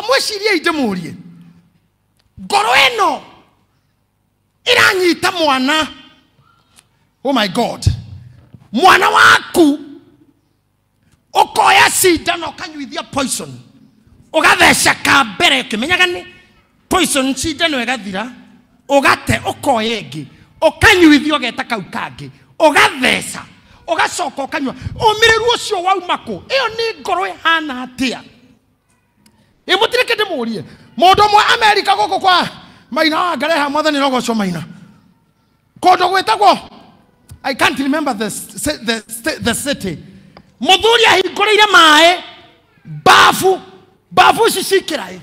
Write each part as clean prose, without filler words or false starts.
Tamwĩcirie ndĩmũrie ngoro ĩno ĩranyita mwana. Oh my God, mwana waku ũkoya cindano ũkanyuithia poison, ũgatheca ka mbere ũkĩmenyaga nĩ poison, cindano ĩgathira, ũgate ũkoya ĩngĩ ũkanyuithia ũgeta kau kangĩ ũgatheca ũgacoka ũkanyua. Ũmĩrĩru ũcio wauma kũ? Ĩyo nĩ ngoro ĩhana atĩa? Ĩ mũtirĩ kĩndĩ mũrie mũndũ ũmwe Amerika gũkũ kwa Maina wa Ngareha, mwathani rogocwo Maina, kũndũ gwĩtagwo I can't remember the city. Mũthuri ahingũrĩire maĩ bafu, bafu ici cikĩraĩ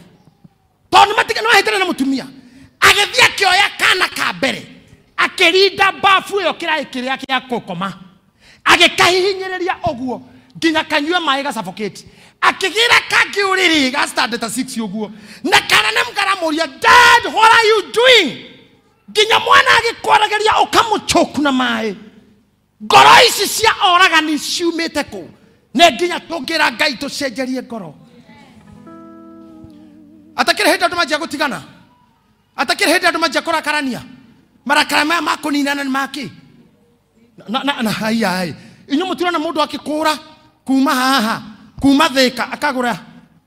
tondũ nĩ mahĩtania na mũtumia, agĩthiĩ akĩoya kana ka mbere akĩrinda bafu ĩyo kĩraĩ kĩrĩa kĩa gũkoma, agĩkahihinyĩrĩria ũguo nginya kanyue maĩ gasuffocate, akĩgĩra kangĩ ũrĩrĩ ga standard 6 ũguo, na kana nĩ mũkaramũria, Dad, what are you doing? Nginya mwana agĩkwaragĩria ũkamũchoku na maĩ. Ngoro ici cia oragani ciumĩte kũ? Nĩ nginya tũngĩra Ngai tũcenjerie ngoro. Atakĩrĩ hĩndĩ andũ manjia gũtigana, atakĩrĩ hĩndĩ andũ manjia kũrakarania, marakara maya ma kũninana nĩ makĩ? Na haiya inyuĩ mũtirona mũndũ akĩkũra kuma haha kuma Thĩka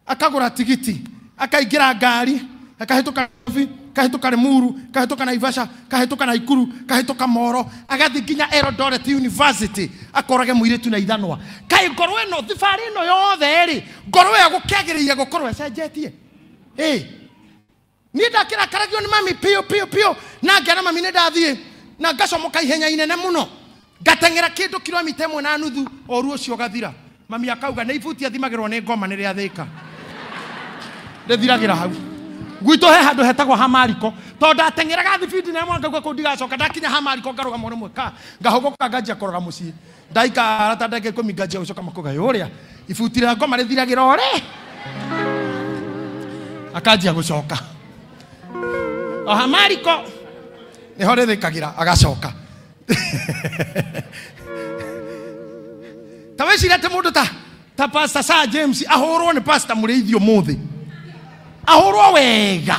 akagũra tigiti akaingĩra ngari akahĩtũka Nairobi, kahĩtũka Limuru, kahĩtũka Naivasha, kahĩtũka Naikuru, kahĩtũka Moro, agathiĩ nginya Eldoret University akorage mũirĩtu na ithanwa. Kaĩ ngoro ĩno thibarĩ ĩno yothe rĩ, ngoro ĩyo gũkĩagĩrĩire gũkorwo ĩcenjetie? Ĩ niĩ ndakĩrakaragio nĩ mami piũ piũ piũ, na ngera mami nĩ ndathiĩ na ngacomoka ihenya inene mũno, ngateng'era kĩndũ kilomita 1.5, ũru ũcio ũgathira. Mami akauga nĩ ibuti athimagĩrwo nĩ ngoma nĩ rĩa Thĩka, rĩthiragĩra hau. Gwitũ he handũ hetagwo Hamariko, tondũ ndateng'eraga thibindi na mwana ngauga kũu ndigacoka, ndakinya Hamariko ngarũgama rĩmwe ka ngahũgũka nganjia kũrora mũciĩ, ndaikara ta ndagĩka 10 nganjia gũcoka makauga ũrĩa ibuti rĩa ngoma rĩthiragĩra ũrĩ, akanjia gũcoka o Hamariko nĩho rĩthĩkagĩra agacoka. Ta wĩcirie atĩ mũndũ ta Pastor Sir James ahũrwo nĩ Pastor Mũrĩithi ũmũthĩ, ahũrwo wega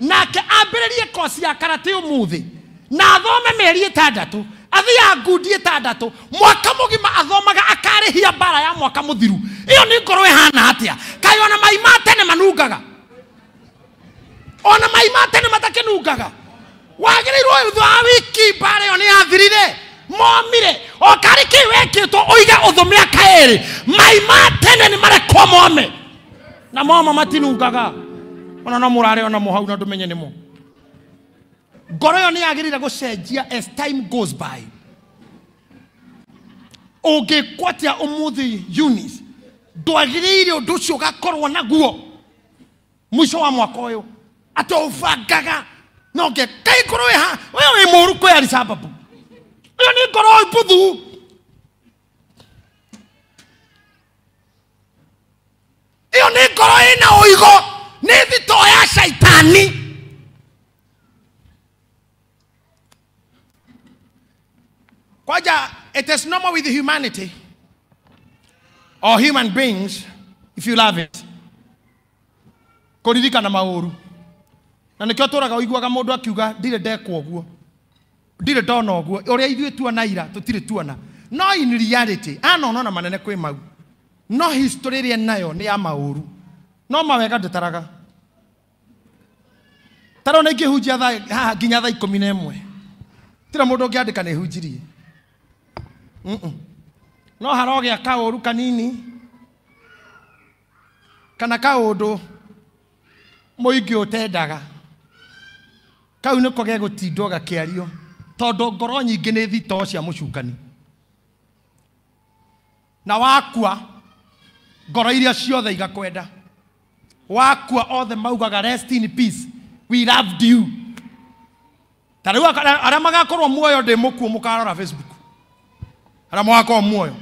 nake ambĩrĩrie kosi ya karate ũmũthĩ na athome mĩeri 6, athiĩ ngundi 6, mwaka mũgima athomaga akarĩhia mbara ya mwaka mũthiru. Ĩyo nĩ ngoro ĩhana atĩa? Kaĩ ona mai ma tene manungaga? Ona mai ma tene matakĩnungaga? Wagĩrĩirwo thutha wa wiki mbara ĩyo nĩ yathirire, momire o karĩ kĩ wekĩtwo ũige ũthũ mĩaka 2, mai ma tene nĩ marekwo mome na moma matinungaga. Ona no mũrarĩ ona mũhau na ndũmenye nĩmo. Ngoro ĩyo nĩ yagĩrĩire gũcenjia as time goes by. Ũngĩkwo atĩa ũmũthĩ Eunice, ndwagĩrĩire ũndũ ũcio ũgakorwo naguo mũico wa mwaka ũyũ, atĩ ũbangaga no nge kaĩ ngoro ĩha we wĩ mũũru kwĩ Alisababu. Ĩyo nĩ ngoro mbuthu. Ĩyo nĩ ngoro ĩna ũigo, nĩ thitoo ya caitani. Kwaja, it is normal with humanity or human beings, if you love it, kũririkana maũru. Na nĩkĩo tũraga ũiguaga mũndũ akiuga ndirĩ ndekwo ũguo, ndirĩ ndona ũguo, ũrĩa ithuĩ tuona ira tũtirĩ tuona. No in reality anona na manene kwĩ mau, no history ĩrĩa nayo nĩ ya maũru, no mawega ndĩtaraga. Tarona ingĩhunjia haha nginya thaa 11, tira mũndũ ũngĩandĩka nĩ hunjirie. No harogĩa kaũru kanini kana kaũndũ mũingĩ ũtendaga, kau nĩko gegũtindwo gakĩario, tondũ ngoro nyingĩ nĩ thitoo cia mũcukani. Na wakua ngoro iria ciothe igakwenda, wakua othe maugaga rest in peace, we loved you. Ta rĩu arĩa magakorwo muoyo ndĩ mũkuũ mũkarora Facebook, arĩa magakorwo muoyo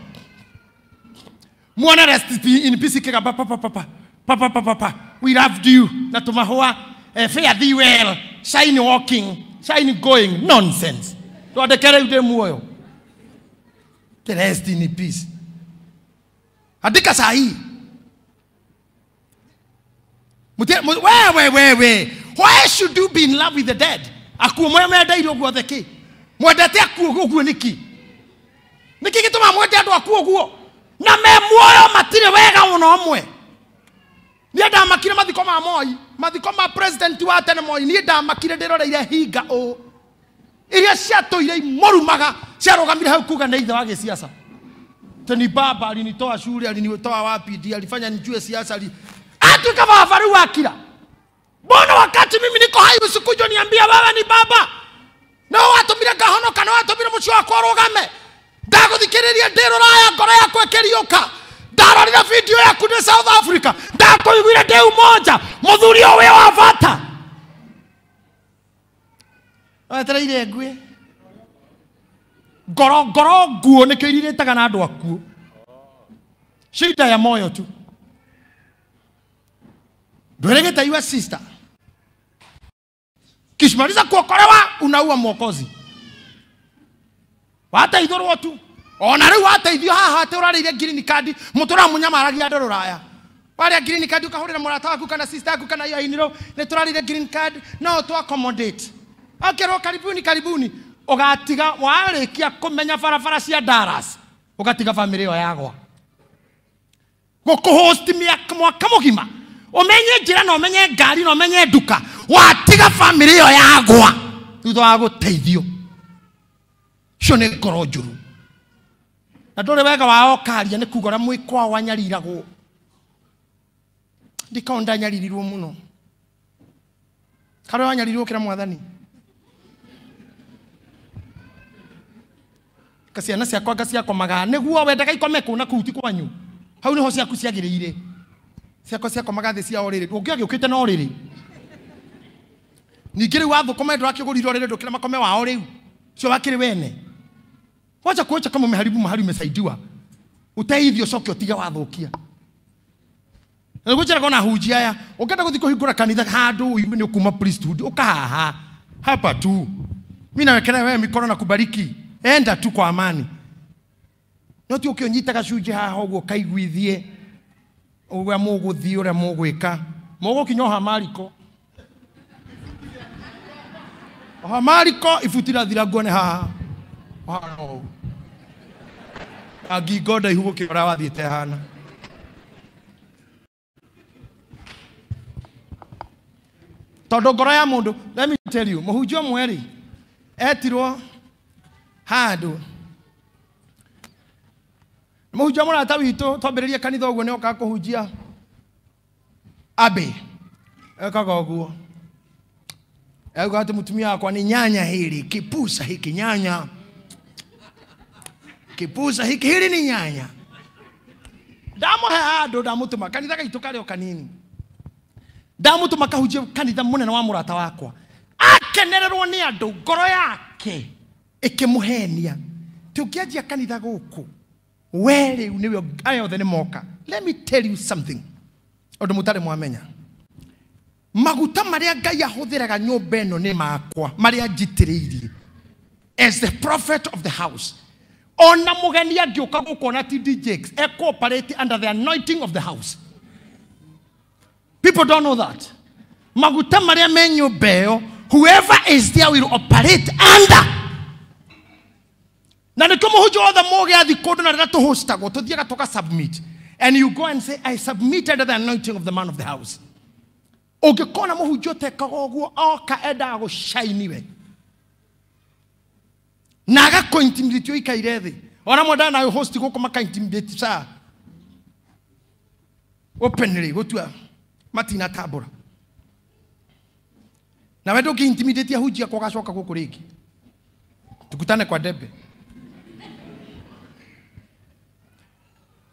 muone rest in peace kĩgamba pa pa pa pa pa pa pa pa pa, we loved you, na tũmahũa, fare thee well, shine walking, shine going, nonsense. Twandĩke rĩu ndĩ muoyo, rest in peace. Andĩka sahi. Wewe why should you be in love with the dead? Akuo mwendeire uguo theki mwendete akuo uguo niki niki gituma mwende andu akuo uguo na me muoyo matire wega uno omwe. Niĩ ndamakire mathiko ma Moi, mathiko ma president wa tene Moi, niĩ ndamakire ndĩroreire hinga ũũ iria ciatũire imũrumaga ciarũgamire hau kuga nĩ ithe wa gĩciaca. Teni baba alinitoa shule, alinitoa wapi, ndiye alifanya nijue siasa, atuka baba rĩu akira. Mbona wakati mimi niko hai usikuja niambia wewe ni baba? No watumire ngahonoka, no watumire mũciĩ wakwa ũrũgame. Ndagũthikĩrĩria ndĩ rũraya ngoro yakwa ĩkĩriũka. Ndarorire video yaku ndĩ South Africa, ndakũiguire ndĩ Umoja, mũthuri ũyũ wĩ wa bata. Wetereire ngue. Ngoro ngoro nguo nĩkĩo irirĩtaga na andũ akuũ. Shida ya moyo tu. Ndweregete your sister. Kishimaliza kuokolewa unaua mwokozi. Wateithũrwo tu. Ona rĩu wateithio haha atĩ ũrarĩire green card, mũtũra mũnyamaragia andũ rũraya. Warĩa green card ũkahũrĩra mũrata waku kana sister yaku kana your in-law, nĩ tũrarĩire green card, no tũ accommodate. Akerwo karibuni karibuni, ũgatiga warĩkia kũmenya barabara cia Dallas, ũgatiga family ĩyo yagwa. Gũkũhost mwaka mũgima. Ũmenye njĩra na ũmenye ngari na ũmenye nduka, watiga family ĩyo yagwa thutha wa gũteithio. Icio nĩ ngoro njũru. Na ndũrĩ wega wao karia nĩ kuga ũrĩa mwĩ kwao wanyariragwo. Ndikao ndanyaririrwo mũno. Karĩa wanyaririrwo kĩra mwathani. Kaciana ciakwa ngaciakomaga nĩguo wendaga ikome kũu na kũu ti kwanyu. Hau nĩho ciaku ciagĩrĩire. Ciakwa ciakomaga thĩ cia ũrĩrĩ. Ũngĩagĩũkĩte na ũrĩrĩ. Ningĩ rĩu wathũkũma ndũrakĩgũrire ũrĩrĩ ndũkĩra makome wao rĩu. Cio wakĩrĩ wene. Wacha kuocha kama umeharibu mahali umesaidiwa. Uteithio coke utige wathukia. Na guchera kona hunjia aya, ũngĩenda gũthiĩ kũhingũra kanitha handũ uime nĩ ũkuma priesthood, ũka haha. Hapa tu. Mimi nawekelea wewe mikono na kubariki. Enda tu kwa amani. No ti ũkĩũnyita gacunjĩ haha ũguo kaiguithie ũrĩa mũgũthiĩ ũrĩa mũgwĩka. Mũgũkinya oha mariko. Oha mariko ibuti rathira nguone haha. Oha ũũ. Ngingo ndaihu gũkĩra ũrĩa wathiĩte hana. Tondũ ngoro ya mũndũ, let me tell you, mũhunjia ũmwe rĩ, etirwo handũ. Mũhunjia mũrata witũ twambĩrĩrie kanitha ũguo nĩ okaga kũhunjia Abe. Ekaga ũguo. Auga atĩ mũtumia wakwa nĩ nyanya hĩrĩ, kĩpuca hiki nyanya. Kĩpuca hiki hĩrĩ nĩ nyanya. Ndamũhe handũ ndamũtũma kanitha gaitũ karĩ o kanini. Ndamũtũma kahunjie kanitha mũnene wa mũrata wakwa. Akenererwo nĩ andũ, ngoro yake ĩkĩmũhenia. Ti ũngĩanjia kanitha gũkũ, we rĩu nĩwe aya othe nĩ moka. Let me tell you something. Ũndũ mũtarĩ mwamenya. Maguta marĩa Ngai ahũthĩraga nyũmba ĩno nĩ makwa, marĩa njitĩrĩirie. As the prophet of the house. Ona mũgeni angĩũka gũkũ ona TD Jakes, e-cooperate under the anointing of the house. People don't know that. Maguta marĩa me nyũmba ĩyo, whoever is there will operate under. Na nĩkĩo mũhunjia wothe mũgĩ athiĩ kũndũ na rĩrĩa tũhostagwo, tũthiaga tũka submit. And you go and say, I submitted the anointing of the man of the house. Ũngĩkona mũhunjia ũtekaga ũguo, oka endaga gũcainiwe. Na agakũ-intimidate ũikaire thĩ. Ona mwendaga na host gũkũ maka-intimidate saa. Openly, gũtua matinatambũra. Na we ndũngĩ-intimidate ahunjia kwa ũgacoka gũkũ rĩngĩ. Tukutane kwa debe.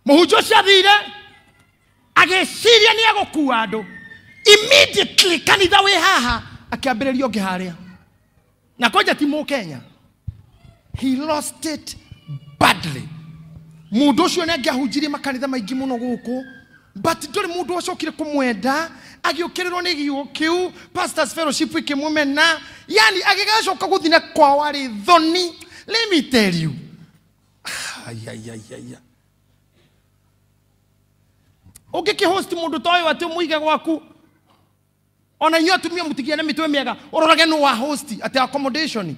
Mũhunjia ũcio athire agĩciria nĩ egũkua andũ. Immediately kanitha wĩ haha akĩambĩrĩria ũngĩ harĩa. Na kwanja ti Mũkenya. He lost it badly. Mũndũ ũcio nĩ angĩahunjirie makanitha maingĩ mũno gũkũ, but ndũrĩ mũndũ ũcokire kũmwenda, agĩũkĩrĩrwo nĩ giugo kĩu, Pastors Fellowship ĩkĩmũmena, yani agĩgacoka gũthiĩ na kwao arĩ thoni. Let me tell you. Ai. Ũngĩkĩhost mũndũ ta ũyũ atĩ ũmũige gwaku, Ona inyuĩ atumia mũtigie na mĩtwe mĩega, ũrorage nũ wa host atĩ accommodation.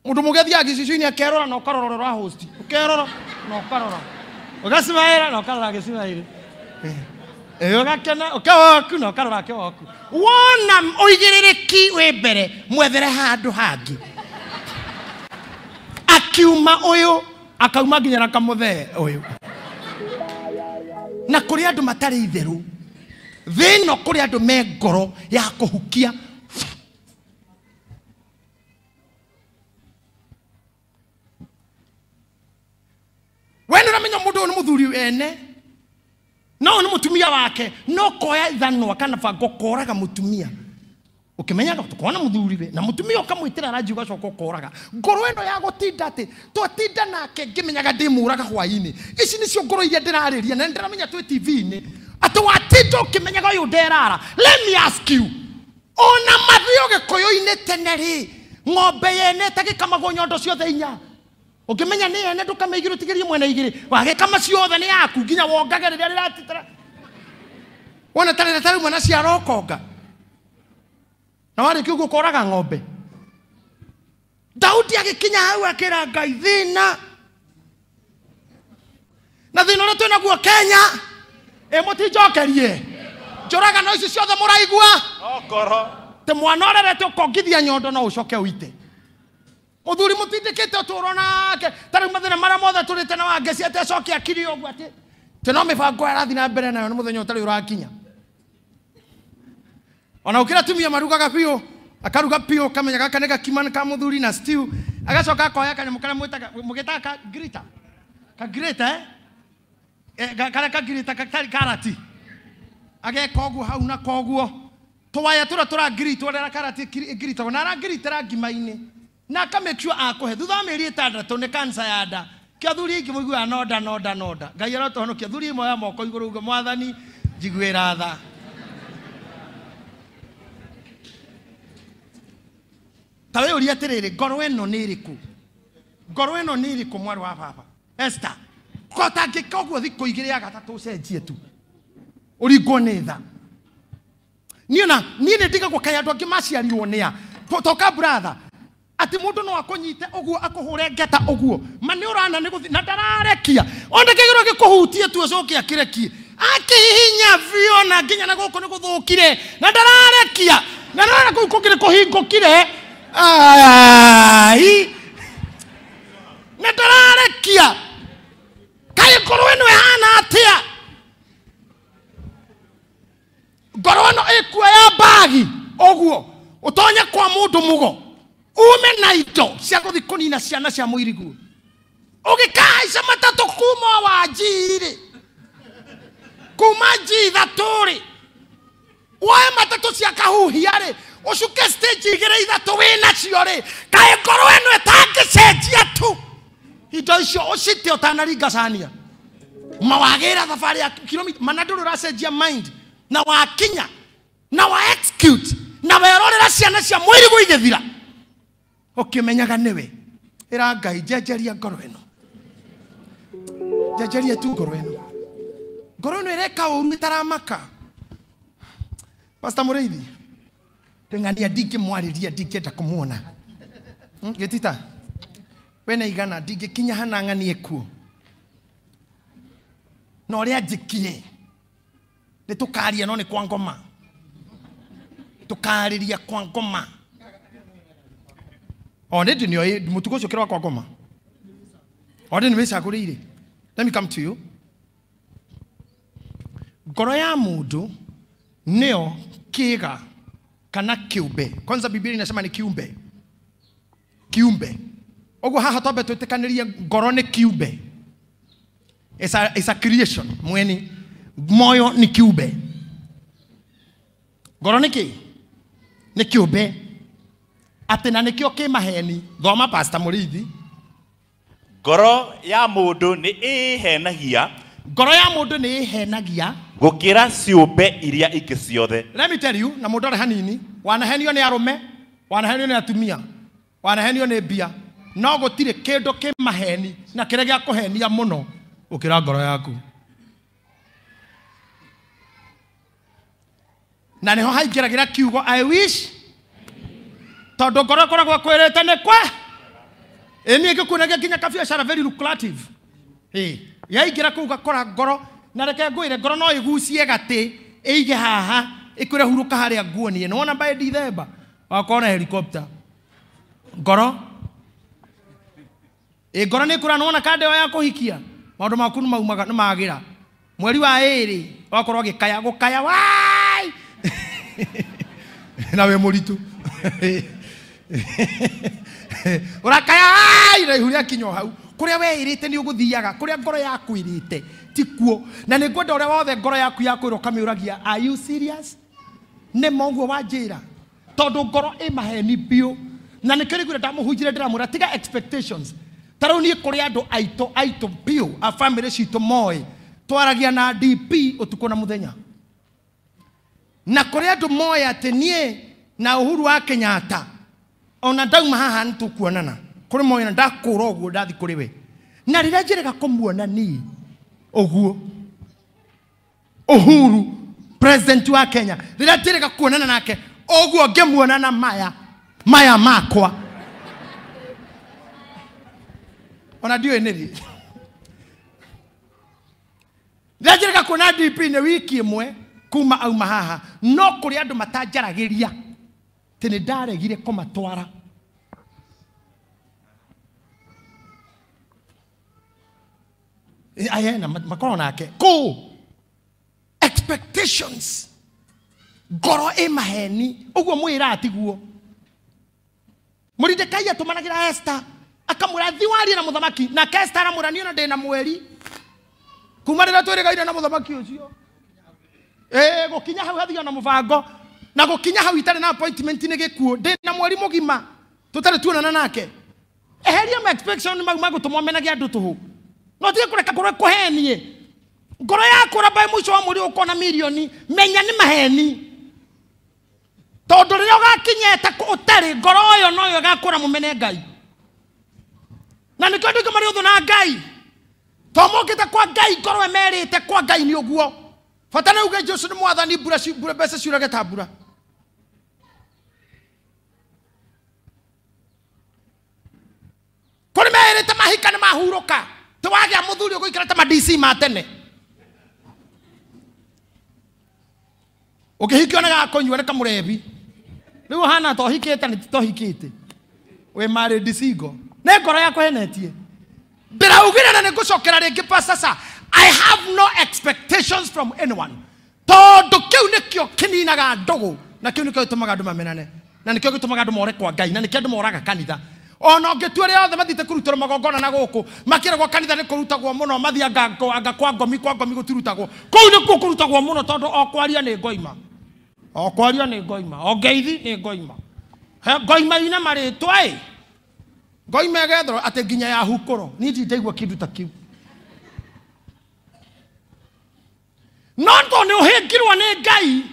Mũndũ mũgethi gĩcicio-inĩ akerora na ũkarora ũrĩa host, ũkerora na ũkarora, ũgacimaĩra na ũkarora agĩcimaĩra, ũgakena ũkewaku na ũkarora akewaku. Wona ũigĩrĩrĩki wĩ mbere, mwethere handũ hangĩ. Akiuma ũyũ akauma nginya na kamũthee ũyũ. Na kũrĩ andũ matarĩ itherũ thĩ ĩno, kũrĩ andũ me ngoro ya kũhukia. We nĩ ũramenya mũndũ ũyũ nĩ mũthuri ene, no ũyũ nĩ mũtumia wake, no koya ithanwa kana banga ũkoraga mũtumia. Ũkĩmenyaga tũkona mũthuri we na mũtumia ũkamwĩtĩra ranji ũgacoka ũkoraga. Ngoro ĩno ya gũtinda atĩ twatinda nake ngĩmenyaga ndĩmũraga hwaĩ-inĩ. Ici nĩcio ngoro iria ndĩrarĩria na nĩndĩramenya twĩ TV-inĩ atĩ watinda ũkĩmenyaga ũyũ nderara. Let me ask you, ona mathio gĩkũyũ-inĩ tene rĩ, ng'ombe yene ĩtagĩkamagwo nyondo ciothe inya, ũngĩmenya nĩ yene ndũkame igĩrĩ ũtigĩrie mwena igĩrĩ, wagĩkama ciothe nĩ yaku nginya wongage rĩrĩa rĩratitara. Wona ta rĩrĩa tarĩu mwana ciara ũkonga na warĩkia ũguo ũkoraga ng'ombe. Daudi agĩkinya hau akĩra Ngai thĩna na thĩna ũrĩa twĩnaguo Kenya, ĩ mũtinjokerie njũragano ici ciothe mũraigua tĩ mwana ũrerete ũkongithia nyondo no ũcoke ũite. Mũthuri mũtindĩkĩte ũtũũro nake ta rĩu mathĩna marĩa mothe tũrĩte na wangeci atĩ acoke akiri ũguo atĩ tĩ no mĩbango ĩrathiĩ na mbere nayo nĩ mũthenya ũtarĩ ũrakinya. Ona ũkĩra atumia marugaga biũ, akaruga biũ ũkamenya gaka nĩ gakima ka mũthuri na stew, agacoka akoya kanyamũ karĩa mwĩtaga mũgĩtaga ka grita, ka grita karĩa ka grita gatarĩ karati, ageka ũguo hau na koguo tũwaya tũrĩa tũrangiritwo rĩrĩa karati ĩngiritagwo na arangiritĩra ngima-inĩ na aka make sure akũhe thutha wa mĩeri ĩtandatũ nĩ cancer ya nda. Kĩo athuri aingĩ mũiguaga no nda no nda no nda. Ngai arotũhonokia. Athuri moya moko igũrũ uge Mwathani njiguĩra tha. Ta wĩyũrie atĩrĩrĩ, ngoro ĩno nĩ ĩrĩkũ? Ngoro ĩno nĩ ĩrĩkũ mwarĩ wa baba Esther? Ko ũtangĩka ũguo thikũ igĩrĩ ya gatatũ ũcenjie tu ũringwo nĩ tha. Niĩ na niĩ nĩ ndigagwo kaĩ andũ angĩ maciarirwo nĩ a toka brother atĩ mũndũ no akũnyite ũguo akũhũre ngeta ũguo ma nĩ ũrana nĩ gũthiĩ na ndararekia ona kĩgĩro gĩkũhutie tu ũcoke akĩrekie akĩhihinya biũ na nginya na gũkũ nĩ gũthũkire na ndararekia na nĩwona kũu kũngĩ nĩ kũhingũkire ai na ndararekia. Kaĩ ngoro ĩno ĩhana atĩa? Ngoro ĩno ĩkuoya mbagi ũguo ũtonye kwa mũndũ mũgo ume na indo cia gũthiĩ kũnina ciana cia mũiriguo ũgĩkahaica matatũ kuma wa njiri kuma nji ithatũ rĩ, woe matatũ cia kahuhia rĩ, ũcuke stage igĩrĩ ithatũ wĩnacio rĩ, kaĩ ngoro ĩno ĩtangĩcenjia tu indo icio ũcite ũtanaringa cania mawagĩra thabarĩ ya kilomita mana ndũrĩ ũracenjia mind na wakinya na wa execute na werorera ciana cia mũiriguo igĩthira ũkĩmenyaga nĩwe. Ĩra Ngai njenjeria ngoro ĩno, njenjeria tu ngoro ĩno. Ngoro ĩno ĩreka ũru ĩtaramaka. Pastor Mũrĩithi ndĩng'ania ndingĩmwarĩria ndingĩenda kũmuona. Gĩtita wena igana ndingĩkinya hana ng'anie kuo na ũrĩa njĩkire nĩ tũkaria no nĩ kwa ngoma, tũkarĩria kwa ngoma. O nĩ ndĩ mũtugo ũcio ũkĩrĩ wa kwa ngoma o ndĩ nĩ wĩcagũrĩire. Let me come to you. Ngoro ya mũndũ nĩyo kĩĩga kana kĩũmbe. Kwanza Biblia inasema ni kiumbe, kiumbe. Ũguo haha twambe twĩtĩkanĩrie ngoro nĩ kiumbe. It's a creation. Mweni moyo ni kiumbe. Ngoro nĩ kĩ? Nĩ kĩũmbe. Atĩ na nĩkĩo kĩ maheni. Thoma Pastor Mũrĩithi. Ngoro ya mũndũ nĩ ĩĩhenagia. Ngoro ya mũndũ nĩ ĩĩhenagia gũkĩra ciũmbe iria ingĩ ciothe. Let me tell you, na mũndũ arĩ hanini, wanahenio nĩ arũme, wanahenio nĩ atumia, wanahenio nĩ mbia, no gũtirĩ kĩndũ kĩ maheni na kĩrĩa gĩa kũhenia mũno gũkĩra ngoro yaku. Na nĩho haingĩragĩra kiugo I wish, tondũ ngoro ĩkoragwo ĩkwĩrĩte nĩ kwa ĩ niĩ ngĩkuonagia nginya kabiacara very lucrative. Ĩ yaingĩra kũu gakora ngoro, na reke ngwĩre ngoro no ĩgucie gatĩ ĩige haha ĩkwĩre hurũka harĩa nguonie. Nĩwona by December wakona helicopter. Ngoro ĩ ngoro nĩ ĩkũra, nĩwona kanda ĩyo ya kũhikia maũndũ maku nĩmaumaga nĩmagĩra. Mweri wa 2 wakorwo gĩkaya gũkaya wai na wĩ mũritũ ũrakaya wai na ihu rĩakinya o hau kũrĩa weĩrĩte nĩ ũgũthiaga, kũrĩa ngoro yaku ĩrĩte ti kuo. Na nĩ ngwenda ũrĩa wothe ngoro yaku yakwĩra ũkamĩũragia, are you serious? Nĩ ma ũguo wanjĩra? Tondũ ngoro ĩ maheni biũ. Na nĩkĩo rĩu ndamũhunjire ndĩramwĩra tiga expectations. Ta rĩu niĩ kũrĩ andũ aitũ biũ a family citũ moĩ twaragia na DP ũtukũ na mũthenya. Na kũrĩ andũ moĩ atĩ niĩ na Uhuru wa Kenyatta ona ndauma haha nĩ tũkuonana. Kũrĩ moĩ na ndakũra ũguo ndathi kũrĩ we. Na rĩrĩa njĩrĩga kũmuona niĩ ũguo Uhuru president wa Kenya, rĩrĩa njĩrĩga kuonana nake ũguo ngĩmuona na maya makwa ona ndiũĩ nĩ rĩ. Rĩrĩa njĩrĩga kuona DP nĩ wiki ĩmwe kuma auma haha, no kũrĩ andũ matanjaragĩria atĩ nĩ ndaregire kũmatwara. Aya makorwo nake kũ expectations ngoro ĩ maheni ũguo mwĩra atiguo. Moridekai atũmanagĩra Esther akamwĩra thi warie na mũthamaki, nake Esther aramwĩra niĩ ona ndĩ na mweri kuma rĩrĩa twĩrĩgaire na mũthamaki ũcio. Ĩ gũkinya hau hathio na mũbango, na gũkinya hau itarĩ na appointment nĩ gĩkuũ, ndĩ na mweri mũgima tũtarĩ tuonana nake. Eheria ma expectation mau magũtũma ũmenage andũ tũhũ. No tige kũreka ngoro ĩkũhenie. Ngoro yaku ũramba mũico wa mweri ũkona mirioni, menya nĩ maheni. Tondũ rĩrĩa ũgakinya ta ũtarĩ, ngoro ĩyo noyo ĩgakũra mũmene Ngai. Na nĩkĩo andũ aingĩ marĩ ũthũ na Ngai. To mokĩte kwa Ngai ngoro ĩmerĩte kwa Ngai nĩ ũguo. Bata nĩ uge Jesũ nĩ mwathani, mbura mbura mbeca ciurage ta mbura. Kũrĩ merĩte mahika nĩ mahurũka. Ti wagĩa mũthuri ũgũikara ta ma DC ma tene. Ũkĩhikio nĩ gakũnyua nĩ kamũrebi. Rĩu ũhana ta ũhikĩte nĩ ti ta ũhikĩte. Wĩ married single. Nĩ ngoro yakũhenetie. Ndĩraugire na nĩngũcokera rĩngĩ pa sasa. I have no expectations from anyone. Tondũ kĩu nĩkĩo kĩninaga ndũgũ, na kĩu nĩkĩo gĩtũmaga andũ mamenane, na nĩkĩo gĩtũmaga andũ more kwa Ngai, na nĩkĩo andũ moraga kanitha. Ona ũngĩtua arĩa othe mathiĩte kũrutĩrwo magongona na gũkũ, makĩragwo kanitha nĩ kũrutagwo mũno, mathiĩ anga kwa ngomi gũtirutagwo. Kũu nĩkuo kũrutagwo mũno tondũ o kwaria nĩ ngoima. O kwaria nĩ ngoima, o ngeithi nĩ ngoima. He ngoima ina marĩtwa ĩ. Ngoima ĩgethwo atĩ nginya ya hukũro. Niĩ ndirĩ ndaigua kĩndũ ta kĩu. No tondũ nĩ ũhĩngirwo nĩ Ngai,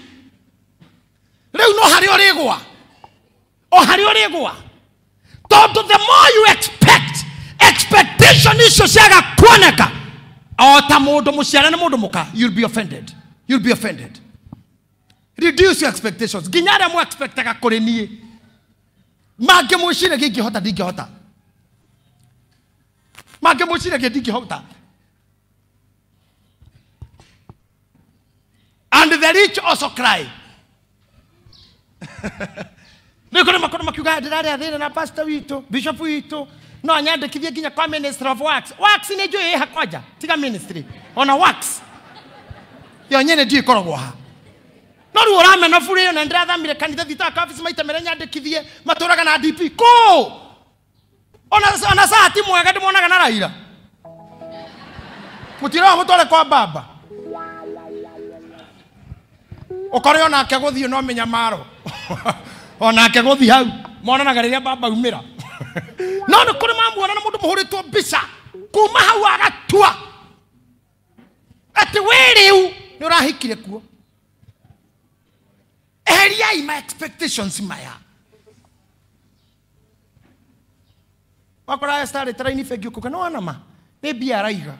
rĩu no harĩa ũrĩgwa. O harĩa ũrĩgwa. Tondũ the more you expect, expectation icio ciaga kuoneka. O ta mũndũ mũciare na mũndũ mũka, you'll be offended. You'll be offended. Reduce your expectations. Nginya arĩa mũ expectaga kũrĩ niĩ, mangĩmwĩciragia ingĩhota ndingĩhota. Mangĩmwĩciragia ndingĩhota. And the rich also cry. Nĩ kũrĩ makorwo makiuga ndĩrarĩa thĩna na pastor witũ, bishop witũ, no anyandĩkithie nginya kwa ministry of works. Works nĩ njũĩ ĩha kwanja, tiga ministry. Ona works. Yo nyene ndiũ ĩkoragwo ha. No rĩu ũramena bure ĩyo na ndĩrathamire kanitha thitaga kwa office maita merĩa nyandĩkithie matũraga na DP. Kũ? Ona saa ti mwega ndĩmonaga na Raila. Mũtiraga mũtware kwa baba. Ũkore onake gũthiĩ no mĩnyamaro. Onake gũthiĩ hau monanaga rĩrĩa baba aumĩra. No nĩ kũrĩ mamuona na mũndũ mũhũrĩtwo mbica kuma hau agatua atĩ wĩ rĩu nĩ ũrahikire kuo. Eheriai my expectations maya. Wakora Esther arĩte raini bengi ũkauga nĩ wona ma nĩ mbia araiga.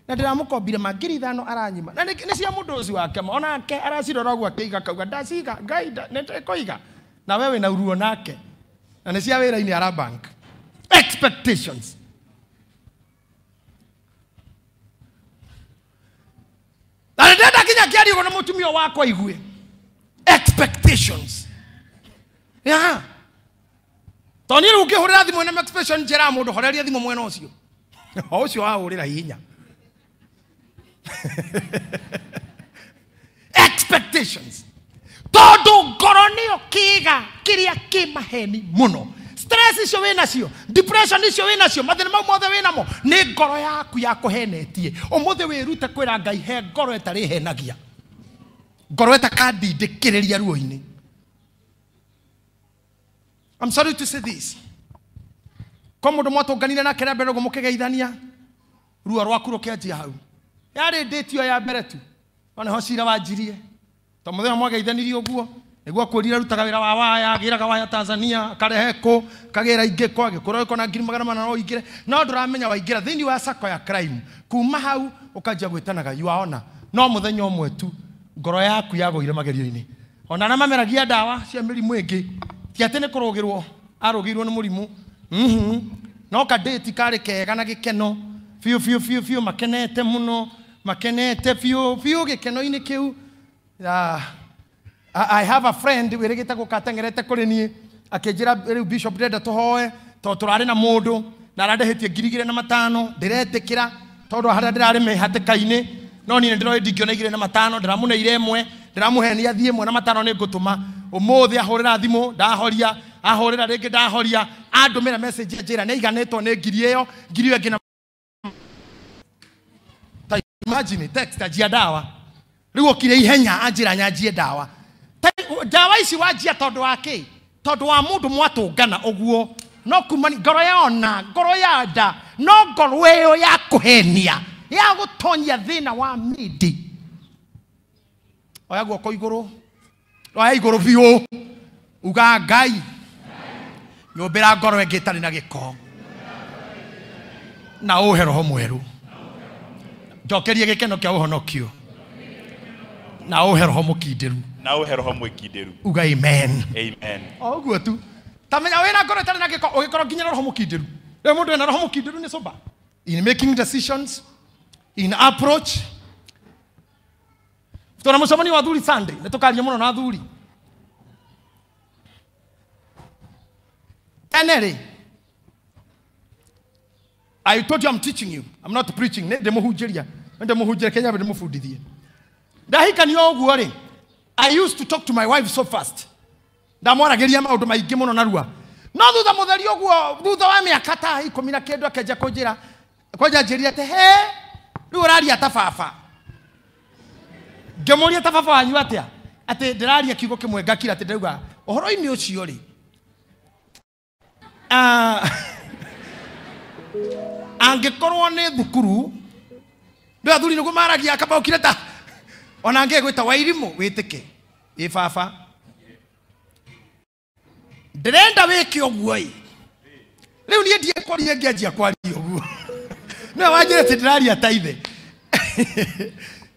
Na ndĩramũkombire ma 5,000 aranyima. Na nĩ cia mũndũ ũcio wake ma onake aracirora ũguo akĩiga kauga ndaciga Ngai nĩndĩkũiga. Na wewe na uruo nake. Na nĩ cia wĩra-inĩ ara bank. Expectations. Na ndĩrenda nginya kĩario na mũtumia wakwa igue. Expectations. Yeah. Tondũ niĩ rĩu ũngĩhũrĩra thimũ ĩna expression njĩra mũndũ horeria thimũ mwena ũcio. O ũcio wahũrĩra hinya. Expectations. Tondũ ngoro nĩyo kĩĩga kĩrĩa kĩ maheni mũno. Stress icio wĩ nacio, depression icio wĩ nacio, mathĩna mau mothe wĩ namo, nĩ ngoro yaku yakũhenetie. Ũmũthĩ wĩrute kwĩra Ngai he ngoro ĩtarĩ henagia. Ngoro ĩtakandindĩkĩrĩria ruo-inĩ. I'm sorry to say this. Kwa mũndũ mwatũnganire nake rĩa mbere ũguo mũkĩgeithania, ruo rwaku rũkĩanjia hau. Yarĩ ndĩti ĩyo ya mbere tu. No nĩho cira wanjirie. To mũthenya mwageithanirie ũguo, nĩguo akwĩrire arutaga wĩra wa waya, agĩraga waya Tanzania, akarehe kũ, akagĩra ingĩ kũ, agĩkũra ĩko na 400,000 no ũingĩre. No ndũramenya waingĩra thĩinĩ wa sako ya crime. Kuma hau ũkanjia gwĩtanaga you are honor. No mũthenya ũmwe tu ngoro yaku yagũire magerio-inĩ. Ona arĩa mameragia ndawa cia mĩrimũ ĩngĩ, ti atĩ nĩ kũrũgĩrwo, arũgĩirwo nĩ mũrimũ. No kadĩti karĩ kega na gĩkeno biũ biũ biũ biũ, makenete mũno, makenete biũ biũ gĩkeno-inĩ kĩu. I have a friend wĩrĩgĩte gũka ateng'erete kũrĩ niĩ akĩnjĩra rĩu bishop ndĩrenda tũhoe tondũ tũrarĩ na mũndũ na arandĩhĩtie 2,500 ndĩretĩkĩra tondũ harĩa ndĩrarĩ mĩhatĩka-inĩ no niĩ nĩndĩroĩ ndingĩona 2,500 ndĩramũneire ĩmwe ndĩramũhenia thiĩ ĩmwe na matano nĩ ngũtũma. Ũmũthĩ ahũrĩra thimũ ndahoria, ahũrĩra rĩngĩ ndahoria, andũmĩra message anjĩra nĩaiganĩtwo nĩ ngiri ĩyo, ngiri ĩyo ĩngĩ na ta imagine text anjia ndawa. Rĩu okire ihenya anjĩra nyanjie ndawa. Ndawa ici wanjia tondũ wa kĩ? Tondũ wa mũndũ mwatũngana ũguo. No kuma ngoro yona, ngoro ya nda, no ngoro ĩyo ya kũhenia, ya gũtonyia thĩna wa mĩndĩ. Oya guoko igũrũ, oya igũrũ biũ, uga Ngai, nyũmbĩra ngoro ĩngĩ ĩtarĩ na gĩko, na ũhe roho mwerũ. Njokerie gĩkeno kĩa ũhonokio, na ũhe roho mũkindĩru. Na ũhe roho mũkindĩru. Uga amen. Amen. O ũguo tu. Ta menya wĩna ngoro ĩtarĩ na gĩko, ũgĩkorwo nginya na roho mũkindĩru. Rĩu mũndũ ena roho mũkindĩru nĩ sober. In making decisions, in approach. Tuna mũcemanio wa athuri Sunday, nĩ tũkaria mũno na athuri. Tene rĩ, I told you I'm teaching you. I'm not preaching. Nĩ ndĩmũhunjĩria. Nĩ ndĩmũhunjĩria Kenya ndĩmũbundithie. Ndahikanio ũguo rĩ, I used to talk to my wife so fast. Ndamwaragĩria maũndũ maingĩ mũno narua. No thutha mũtheri ũguo, thutha wa mĩaka ta 10 na kĩndũ akĩanjia kũnjĩra, kwanja anjĩrire atĩ, he, rĩu ũraria ta baba. Ngĩmũria ta baba wanyu atĩa? Atĩ ndĩraria kiugo kĩmwe ngakira atĩ ndauga, ũhoro-inĩ ũcio rĩ, angĩkorwo nĩ thukuru, nĩ athuri nĩguo maragia akamba ũkire ta ona angĩgwĩta Wairimũ wĩtĩke. Ĩ baba, ndĩrenda wĩke ũguo ĩ. Rĩu niĩ ndiekwaria ngĩanjia kwaria ũguo. Nĩwe wanjĩra atĩ ndĩraria ta ithe.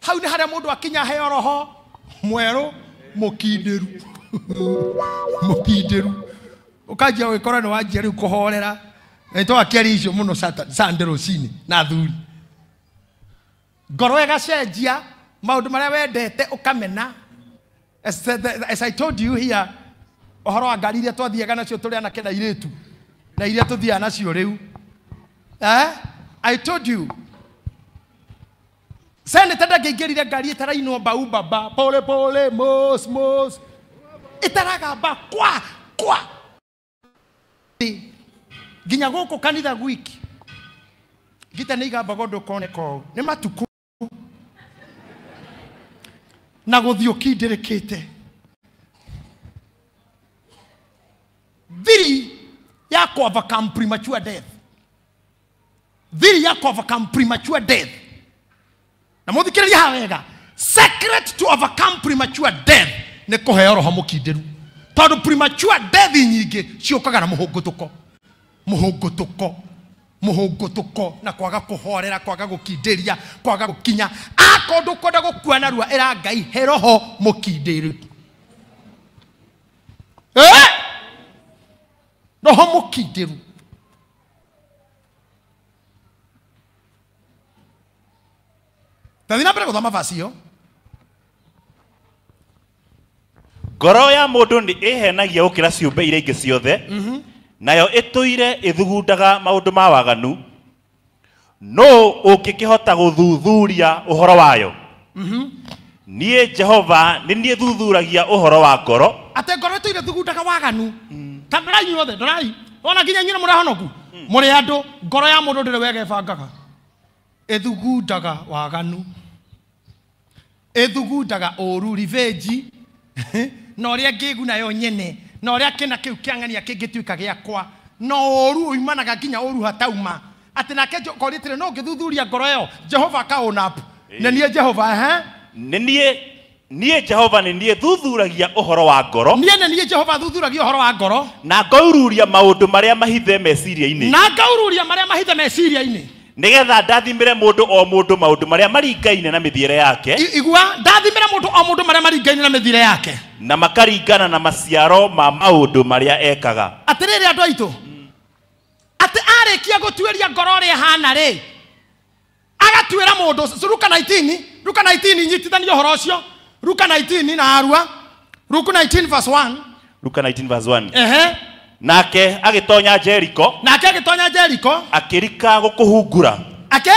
Hau nĩ harĩa mũndũ akinya heo roho mwerũ mũkindĩru. Mũkindĩru. Ũkanjia gwĩkora nĩ wanjia rĩu kũhorera. Na nĩtwakĩaria icio mũno Sunday rũcinĩ na athuri. Ngoro ĩgacenjia, maũndũ marĩa wendete ũkamena. As I told you here, ũhoro wa ngari iria twathiaga nacio tũrĩ anake na airĩtu, na iria tũthiaga nacio rĩu. I told you, Senator ndangĩingĩrire ngari ĩtarainwo mbau baba, pole pole, mos mos, ĩtaragamba kwa kwa. Nginya gũkũ kanitha gwiki, ngita nĩ igambaga ũndũ ũkoneka ũũ, nĩ matukũ na gũthiĩ ũkindĩrĩkĩte. Thiri ya kũ overcome premature death. Thiri ya kũ overcome premature death. Na mũthikĩrĩrie haha wega. Secret to overcome premature death nĩ kũheo roho mũkindĩru. Tondũ premature death nyingĩ ciũkaga na mũhũngũtũko. Mũhũngũtũko. Mũhũngũtũko na kwaga kũhorera, kwaga gũkindĩria, kwaga gũkinya. Akorwo ndũkwenda gũkua narua, ĩra Ngai he roho mũkindĩru. Roho mũkindĩru. Tathiĩ na mbere gũthoma verse ĩyo. Ngoro ya mũndũ nĩ ĩhenagia gũkĩra ciũmbe iria ingĩ ciothe, nayo ĩtũire ĩthugundaga maũndũ ma waganu. Nũ ũngĩkĩhota gũthuthuria ũhoro wayo? Niĩ Jehova nĩ niĩ thuthuragia ũhoro wa ngoro. Atĩ ngoro ĩtũire ĩthugundaga waganu. Ta ndorai inyuothe, ndorai. Wona nginya inyuĩ nĩ mũrahonoku. Mũrĩ andũ, ngoro ya mũndũ ndĩrĩ wega ĩbangaga. Ĩthugundaga waganu. Ĩthugundaga ũru, revenge. Na ũrĩa ngĩguna yo nyene, na ũrĩa kĩna kĩu kĩang'ania kĩngĩtuĩka gĩakwa. Na ũru uimanaga nginya ũru hatauma. Atĩ nake koria atĩrĩ, no ngĩthuthuria ngoro ĩyo, Jehova akaũna up. Na niĩ Jehova, ehe? Nĩ niĩ Jehova nĩ niĩ thuthuragia ũhoro wa ngoro. Niĩ nĩ niĩ Jehova thuthuragia ũhoro wa ngoro. Na ngaururia maũndũ marĩa mahithe meciria-inĩ. Na ngaururia marĩa mahithe meciria-inĩ. Nĩgetha ndathimĩre mũndũ o mũndũ maũndũ marĩa maringaine na mĩthiĩre yake. Igua, ndathimĩre mũndũ o mũndũ marĩa maringaine na mĩthiĩre yake. Na makaringana na maciaro ma maũndũ marĩa ekaga. Atĩrĩrĩ andũ aitũ, atĩ arĩkia gũtuĩria ngoro ũrĩa ĩhana rĩ, agatuĩra mũndũ. Luka 19, Luka 19, nyitithania ũhoro ũcio. Luka 19 na arua. Luka 19 verse 1. Luka 19 verse 1. Ehe. Nake agĩtonya Jeriko. Nake agĩtonya Jeriko. Akĩrika gũkũhungura. Ake?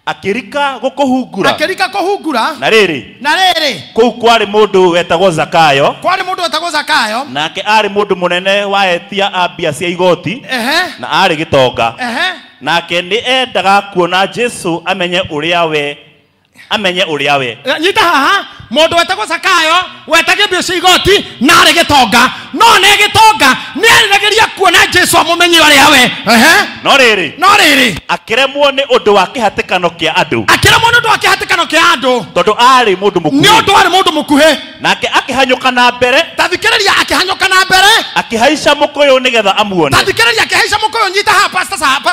Akĩrika gũkũhungura. Akĩrika kũhungura. Na rĩrĩ. Na rĩrĩ. Kũu kwarĩ mũndũ wetagwo Zakayo. Kwarĩ mũndũ wetagwo Zakayo. Nake aarĩ mũndũ mũnene wa etia a mbia cia igoti. Ehe. Na aarĩ gĩtonga. Ehe. Nake nĩ endaga kuona Jesu amenye ũrĩa we. Amenye ũrĩa we. Nyita haha, mũndũ wetagwo Zakayo, wetagia mbia cia igoti, na arĩ gĩtonga. No nĩ gĩtonga, nĩ eriragĩria kuona Jesu amũmenye ũrĩa we. Ehe. No rĩrĩ. No rĩrĩ. Akĩremwo nĩ ũndũ wa kĩhatĩkano kĩa andũ. Akĩremwo nĩ ũndũ wa kĩhatĩkano kĩa andũ. Tondũ aarĩ mũndũ mũkuhĩ. Nĩ ũndũ aarĩ mũndũ mũkuhĩ. Nake akĩhanyũka na mbere. Ta thikĩrĩria, akĩhanyũka na mbere. Akĩhaica mũkũyũ nĩgetha amuone. Ta thikĩrĩria, akĩhaica mũkũyũ. Nyita haha,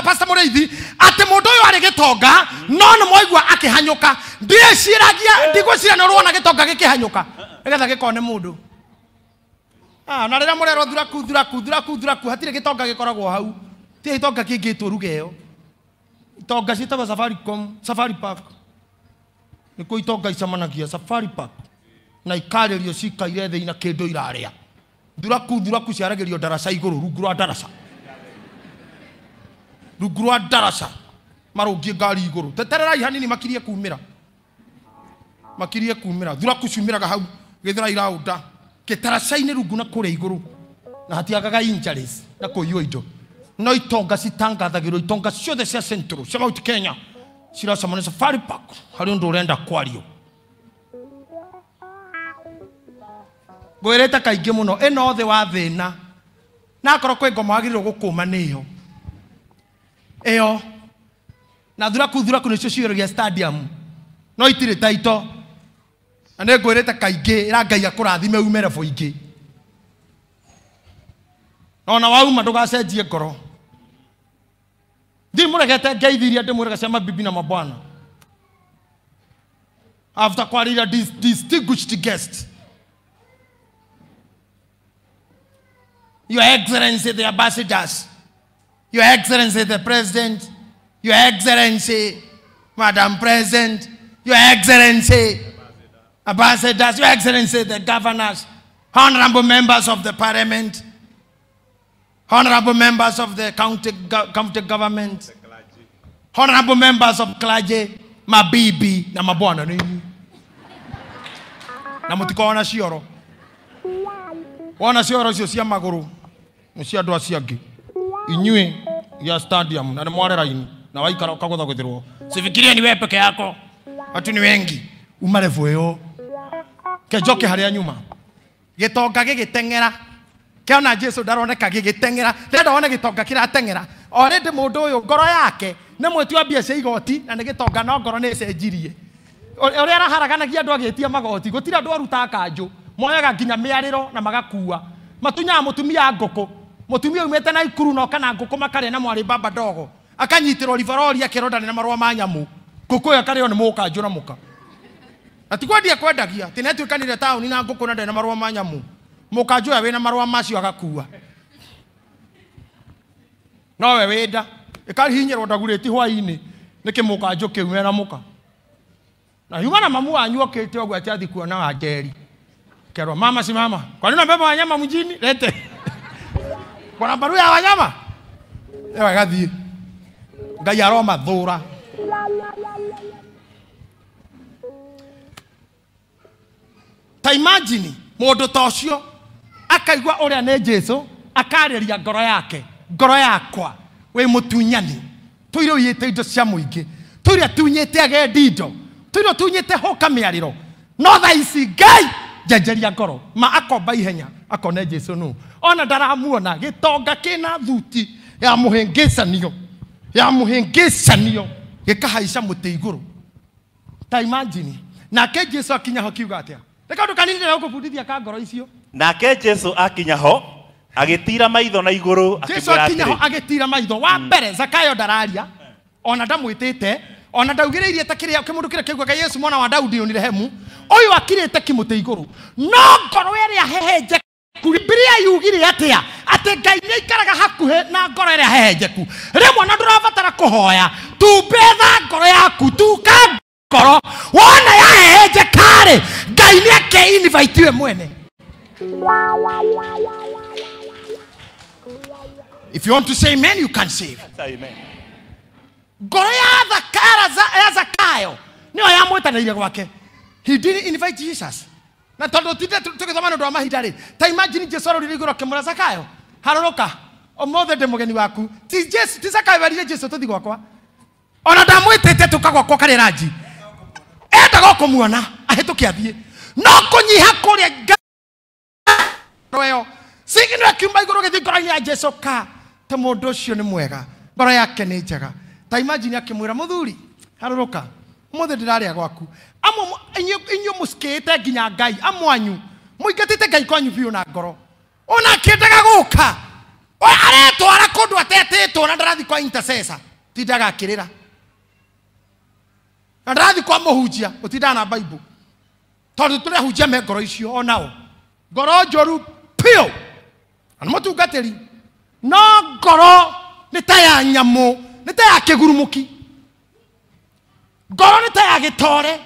Pastor Mũrĩithi, atĩ mũndũ ũyũ arĩ gĩtonga, no nĩ mwaigua akĩhanyũka. Ndigwĩciragia nĩ ũrona gĩtonga gĩkĩhanyũka nĩgetha gĩkone mũndũ. Na rĩrĩa mũrerwo thuraku, thuraku, thuraku, thuraku, hatirĩ gĩtonga gĩkoragwo hau. Ti gĩtonga kĩngĩtwo ruga ĩyo. Itonga ciĩtagwo Safaricom, Safari Park. Nĩkuo itonga icemanagia, Safari Park. Na ikarĩrio cikaire thĩ na kĩndũ irarĩa. Thuraku, thuraku ciaragĩrio ndaraca igũrũ, rungu rwa ndaraca. Rungu rwa ndaraca. Marũngiĩ ngari igũrũ. Tetererai hanini makirie kumĩra. Makirie kumĩra. Thuraku ciumĩraga hau gĩthĩra iraunda. Gĩtaraca-inĩ rungu na kũrĩa igũrũ. Na hatiagaga injuries na kũiywo indo. No itonga citangathagĩrwo, itonga ciothe cia Central, cia Mount Kenya ciracemania Safari Park harĩ ũndũ ũrenda kwario. Ngwĩrĩte kaingĩ mũno, ĩno thĩ wa thĩna. Na akorwo kwĩ ngoma wagĩrĩirwo gũkũma nĩyo. Ĩyo. Na thuraku, thuraku nĩcio ciyũragia stadium. No itirĩ taito. Na nĩ ngwĩrĩte kaingĩ, ĩra Ngai akũrathime ume level ingĩ. Ona wauma ndũgacenjie ngoro. Thiĩ mũregete ngeithi iria ndĩmwĩraga cia mabibi na mabwana. After kwarĩria distinguished guest. Your Excellency the ambassadors, Your Excellency the President, Your Excellency Madam President, Your Excellency ambassadors, Your Excellency the governors, honorable members of the parliament, honorable members of the county government, honorable members of clergy, mabibi na mabwana nini. Na mutikaona cioro. Wona cioro cio cia maguru ni cia andu acio angi. Inyuĩ ya stadium na nĩ mware raini na waikara ũkagũthagũthĩrwo. Sifikirie ni wewe peke yako. Watu ni wengi. Uma level ĩyo. Kenjoke harĩa nyuma. Gĩtonga gĩgĩteng'era. Kĩona Jesu ndaroneka gĩgĩteng'era. Ndĩrenda wone gĩtonga kĩrateng'era. Already mũndũ ũyũ ngoro yake nĩ mwĩti wa mbia cia igoti na nĩ gĩtonga no ngoro nĩ ĩcenjirie. Ũrĩa araharaganagia andũ agĩtia magoti, gũtirĩ andũ arutaga kanjũ. Moyaga nginya mĩarĩro na magakua. Matunyaga mũtumia ngũkũ. Mũtumia umĩte na ikuru na oka na ngũkũ makarĩa na mwarĩ baba ndogo. Akanyitĩrwo ribarori akerwo ndarĩ na marũa ma nyamũ. Ngũkũ ĩyo akarĩo nĩ mũkanjũ na mũka. Na ti kwendia kwendagia, atĩ nĩatuĩkanire taũni na ngũkũ na ndarĩ na marũa ma nyamũ. Mũkanjũ ũyũ wĩna marũa macio agakua. Nowe wĩnda ĩkahinyĩrwo ndagurĩti hwainĩ nĩkĩ mũkanjũ kĩu mena mũka. Na yuma na mamu wanyu okĩte ũguo atĩ athi kuona wa Njeri. Kerwo mama si mama, kwa nini unabeba wanyama mjini? Lete. Kuna barua ya wanyama? Ewa gathiĩ. Ngai aromathũra. Ta imagine mũndũ ta ũcio akaigua ũrĩa nĩ Jesu akarĩria ngoro yake, ngoro yakwa wĩ mũtunyani, tũire ũiyĩte indo cia mũingĩ, tũire tunyĩte agendi indo, tũire tunyĩte hũka mĩarĩro, no thaa ici Ngai njenjeria ngoro. Ma akomba ihenya akone Jesu nũ, ona ndaramuona gĩtonga kĩna thuti ya mũhĩngĩcanio, ya mũhĩngĩcanio gĩkahaica mũtĩ igũrũ. Ta imagine nake Jesu akinya ho kiuga atĩa? Nĩ kaũndũ kanini ndĩragũbundithia ka ngoro icio. Nake Jesu akinya ho agĩtira maitho na igũrũ. Jesu akinya ho agĩtira maitho. Wa mbere Zakayo ndararia, ona ndamwĩtĩte, ona ndaugĩrĩirie ta kĩrĩa kĩmũndũ kĩrĩa kĩaugaga Yesu mwana wa Daudi ũnirehemu, ũyũ akirĩte kĩmũtĩ igũrũ. No ngoro ĩrĩa hehenjeku, Bibilia yugire atĩa? Atĩ Ngai nĩaikaraga hakuhĩ na ngoro ĩrĩa hehenjeku. Rĩmwe na ndũrabatara kũhoya, tumbetha ngoro yaku, tuka ngoro, wona yahehenjeka-rĩ, Ngai nĩake-invite we mwene. If you want to say amen, you can say amen. Ngoro ya Zakayo nĩyo yamwĩtanĩire gwake. He didn't invite Jesus. Na tondũ tinde tũgĩthoma nĩ ũndũ wa mahinda rĩ, ta imagine Jesu arorire igũrũ akĩmwĩra Zakayo, harũrũka, ũmũthĩ ndĩ mũgeni waku. Ti Jesu, ti Zakayo werire Jesu tũthiĩ gwakwa. Ona ndamwĩtĩte tũka gwakwa karĩ ranji. Endaga o kũmuona ahĩtũke athiĩ. No kũnyiha kũrĩa ngoro ĩyo, signal ĩkiuma igũrũ gĩthiĩ ngoro-inĩ ya Jesu ka ta mũndũ ũcio nĩ mwega, ngoro yake nĩ njega. Ta imagine akĩmwĩra mũthuri, harũrũka, ũmũthĩ ndĩrarĩa gwaku. Amwe inyuĩ mũcikĩte nginya Ngai, amwe anyu mũingatĩte Ngai kwanyu biũ na ngoro. Ona akĩendaga gũka, aretwara kũndũ atetĩtwo na ndarathiĩ kwa intercessor, tindaga akĩrĩra. Na ndarathiĩ kwa mũhunjia, ũtindaga na Bible. Tondũ tũrahunjia me ngoro icio onao. Ngoro njũru biũ. Na nĩ mũtungatĩri. No ngoro nĩ ta ya nyamũ, nĩ ta ya kĩgurumũki. Ngoro nĩ ta ya gĩtore.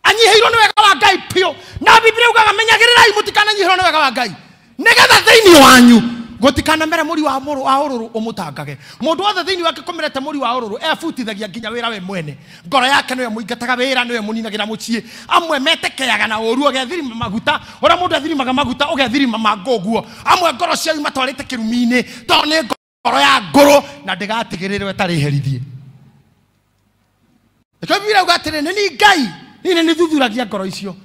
Anyihĩirwo nĩ wega wa Ngai biũ. Na Bibilia yugaga menyagĩrĩrai mũtikananyihĩrwo nĩ wega wa Ngai, nĩgetha thĩinĩ wanyu gũtikanamere mũri wa mũrũ wa ũrũrũ ũmũtangage. Mũndũ wothe thĩinĩ wake kũmerete mũri wa ũrũrũ ebutithagia nginya wĩra we mwene. Ngoro yake nĩwe mũingataga wĩra, nĩwe mũninagĩra mũciĩ. Amwe metekeaga na ũru, ũgethirima maguta, ũrĩa mũndũ athirimaga maguta ũgethirima mangũ ũguo. Amwe ngoro ciao imatwarĩte kĩrumi-inĩ tondũ nĩ ngoro ya ngũrũ na ndĩgatigĩrĩrwo ĩtarĩ herithie. Nĩkĩo Bibilia yuga atĩrĩ, nĩ niĩ Ngai, niĩ nĩ nĩthuthuragia ngoro icio.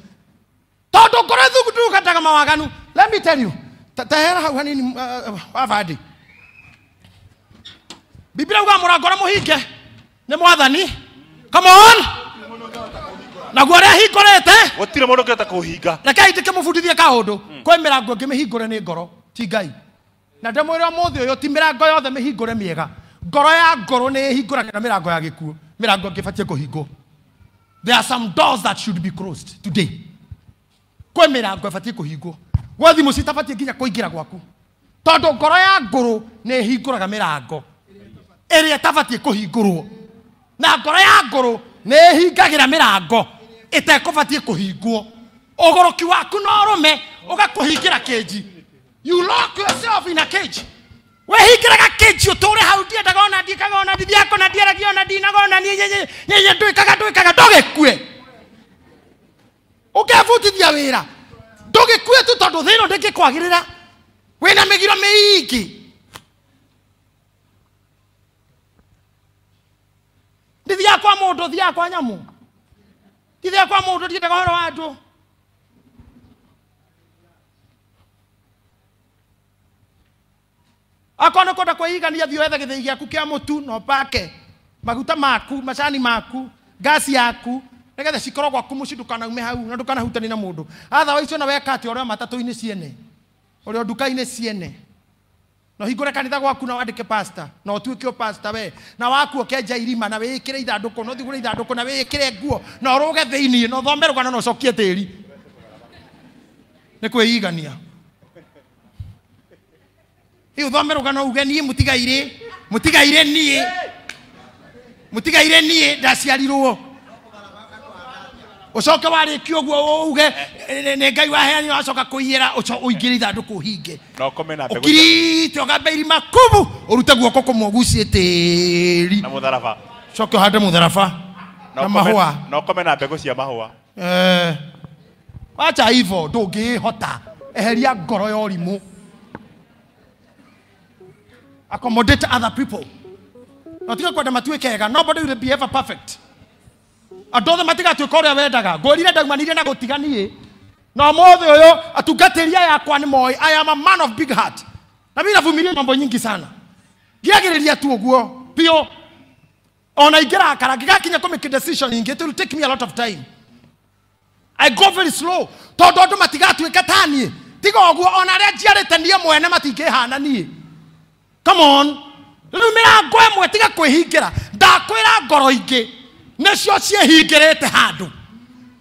Tondũ ngoro ĩthundũkataga mawaganu. Let me tell you, tahera hau hanini wabandi. Bibilia yuga mũrango ũrĩa mũhinge nĩ Mwathani. Come on. Naguo ũrĩa ahingũrĩte gũtirĩ mũndũ ũngĩhota kũũhinga. Rekei ndĩkĩmũbundithie kaũndũ. Kwĩ mĩrango ĩngĩ mĩhingũre nĩ ngoro, ti Ngai. Na ndĩmwĩre ũmũthĩ ũyũ, ti mĩrango yothe mĩhingũre mĩega. Ngoro ya ngoro nĩ ĩhingũragĩra mĩrango ya gĩkuũ. Mĩrango ĩngĩ ĩbatiĩ kũhingwo. There are some doors that should be closed today. Kwĩ mĩrango ĩbatiĩ kũhingwo. Gwĩ thimũ citabatiĩ nginya kũingĩra gwaku. Tondũ ngoro ya ngũrũ nĩ ĩhingũraga mĩrango ĩrĩa ĩtabatiĩ kũhingũrwo. Na ngoro ya ngũrũ nĩ ĩhingagĩra mĩrango ĩtekũbatiĩ kũhingwo. Ũgũrũki waku no ũrũme ũgakũhingĩra cage. You lock yourself in a cage. Wehingĩraga cage ũtũre hau, ndiendaga ona ndiĩkaga ona ndithiaga ona ndiaragia ona ndinaga ona niĩ niĩ ndwĩkaga ndũgĩkue. Ũkebutithia wĩra ndũgĩkue tu tondũ thĩ ĩno ndĩngĩkwagĩrĩra. Wĩna mĩgiro mĩingĩ. Ndithiaga kwa mũndũ, thiaga kwa nyamũ. Ndithiaga kwa mũndũ, ndiendaga ũhoro wa andũ. Akorwo nĩ kwenda kwĩigania, thiĩ wethe gĩthĩi gĩaku kĩa mũtu na ũpake maguta maku, macani maku, ngasi yaku, nĩgetha cikorwo gwaku mũciĩ, ndũkanaume hau na ndũkanahutanie na mũndũ. Otherwise ona weka atĩa, ũrĩ o matatũ-inĩ ciene, ũrĩ o nduka-inĩ ciene. Na ũhingũre kanitha gwaku na wandĩke pastor, na ũtuĩke o pastor we. Na waku ũkenja irima na wĩĩkĩre ithandũkũ, na ũthigũre ithandũkũ na wĩĩkĩre nguo, na ũrũge thĩinĩ, na ũthome rũgano na ũcokie tĩri. Nĩ kwĩigania. Ĩ ũthome rũgano uge niĩ mũtigairĩ, mũtigairĩ niĩ. Mũtigairĩ niĩ ndaciarirwo. Ũcoke warĩkia ũguo uge nĩ Ngai waheanire wacoka kũiyĩra ũingĩre ithandũkũ ũhinge. Na ũkome na mbegũ. Ũkirite ũgambe irima kubu ũrute guoko kũmwe ũgucie tĩri. Na mũtharaba. Ũcoke ũhande mũtharaba. Na mahũa. Na ũkome na mbegũ cia mahũa. Wacha hivyo ndũngĩhota. Eheria ngoro ya ũrimũ. Accommodate other people. Na tiga kwenda matuĩke ega. Nobody will be ever perfect. Andũ othe matigatuĩka ũrĩa wendaga. Ngũrire ndaumanire na gũtiga niĩ. Na ũmũthĩ ũyũ atungatĩri aya akwa nĩ moĩ I am a man of big heart. Na mimi navumilia mambo nyingi sana. Ngĩagĩrĩria tu ũguo biũ. Ona ingĩrakara ngĩgakinya kũ make decision ingĩ, it will take me a lot of time. I go very slow. Tondũ andũ matigatuĩka ta niĩ. Tiga ũguo ona arĩa njiarĩte niĩ mwene matingĩhana niĩ. Come on. Rĩu mĩrango ĩmwe tiga kwĩhingĩra. Ndakwĩra ngoro ingĩ nĩcio ciĩhingĩrĩte handũ.